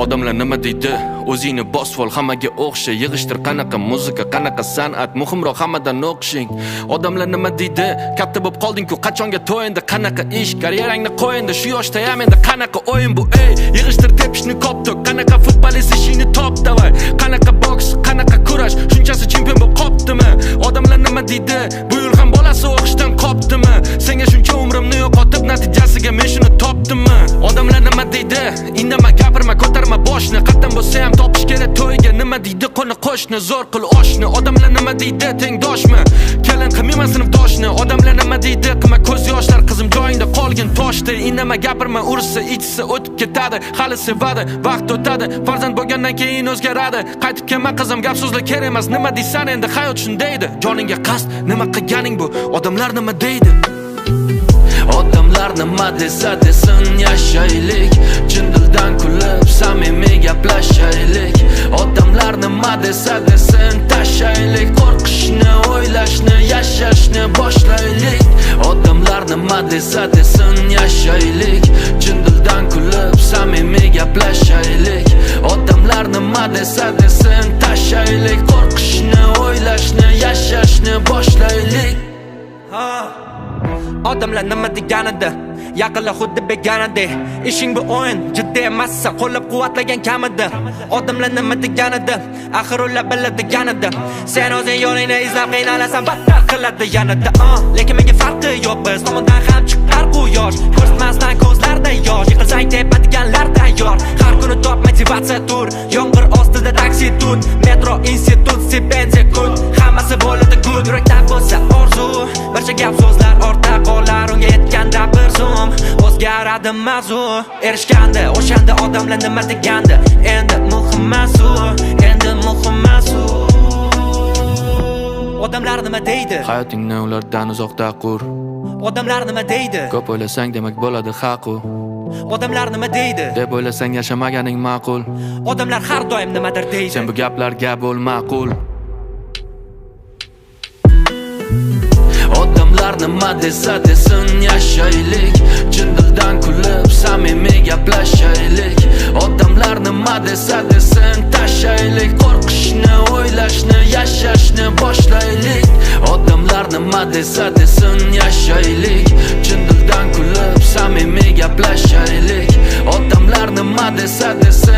Odamlar nima deydi? O'zingni bosib ol, hammaga o'xsha. Yig'ishtir qanaqa muzika, qanaqa san'at, muhimroq hammadan o'qishing. Odamlar nima deydi? Katta bo'lib qolding-ku, qachonga to'y endi, qanaqa ish, karyerangni qo'y endi, shu yoshda ham endi qanaqa o'yin bu, ey? Yig'ishtir tepishni koptok, qanaqa futbolist ishingni top davay. Qanaqa boks, qanaqa kurash, shunchasi chempion bo'lib qoptimi? Odamlar nima deydi? Bu yil ham bolasi o'qishdan qoptimi? Senga shuncha umrimni yo'qotib, natijasiga men shuni topdimmi? Odamlar nima deydi? Indama, gapirma, ko'tarma boshni. Qatdan bo'lsa ham topish kerak to'yga. Nima deydi qo'ni qo'shni, zo'r qil oshni. Odamlar nima deydi? Tengdoshmi? Kelin qilmayman sinfdoshni. Odamlar nima deydi? Qilma ko'z yoshlar, qizim joyingda qolgin toshda. Indama, gapirma, ursa, ichsa o'tib ketadi. Hali sevadi, vaqt o'tadi. Farzand bo'lgandan keyin o'zgaradi. Qaytib kelma qizim, gap so'zlar kerak emas. Nima deysan endi, hayot shundaydi. Joningga qasd, nima qilganing bu? Odamlar nima deydi? Odamlar nima desa desin, yashaylik. Chin dildan kulib, samimiy gaplashaylik. Odamlar nima desa desin, tashlaylik. Qo'rqishni, o'ylashni, yashashni boshlaylik. Odamlar nima desa desin, yashaylik. Chin dildan kulib, samimiy gaplashaylik. Odamlar nima desa desin, tashlaylik. Qo'rqishni, o'ylashni, yashashni boshlaylik. Odamlar nima deganida, yaqinlar xuddi beganadek. Ishing bu o'yin, jiddiy emassan, qo'llab-quvvatlagan kamida. Odamlar nima deganida, axir ular biladiganida. Sen o'zing yo'lingni izlab qiynalasan, battar qiladi yanada. Lekin menga farqi yo'q, biz tomondan ham chiqar quyosh. Ko'rsatmasdan ko'zlarda yosh, yiqilsang tepadiganlar tayyor. Har kuni top motivatsiya tur, yomg'ir ostida taksi tut, metro, institut, stipendiya kut, hammasi bo'ladi good. Yurakda bo'lsa orzu, barcha gap so'zlar ortda qolar. Unga yetganda bir zum o'zgaradi mavzu. Erishganda o'shanda odamlar nima degandi, endi muhim emas u, endi muhim emas u. Odamlar nima deydi? Hayotingni ulardan uzoqda qur. Odamlar nima deydi? Ko'p o'ylasang demak bo'ladi haq u. Odamlar nima deydi? Deb o'ylasang yashamaganing ma'qul. Odamlar har doim nimadir deydi. Sen bu gaplarga bo'l ma'qul. Odamlar nima desa desin, yashaylik. Chin dildan kulib, samimiy gaplashaylik. Odamlar nima desa desin, tashlaylik. Qo'rqishni, o'ylashni, yashashni boshlaylik. Odamlar nima desa desin, yashaylik. Chin dildan kulib, samimiy gaplashaylik. Odamlar nima desa desin.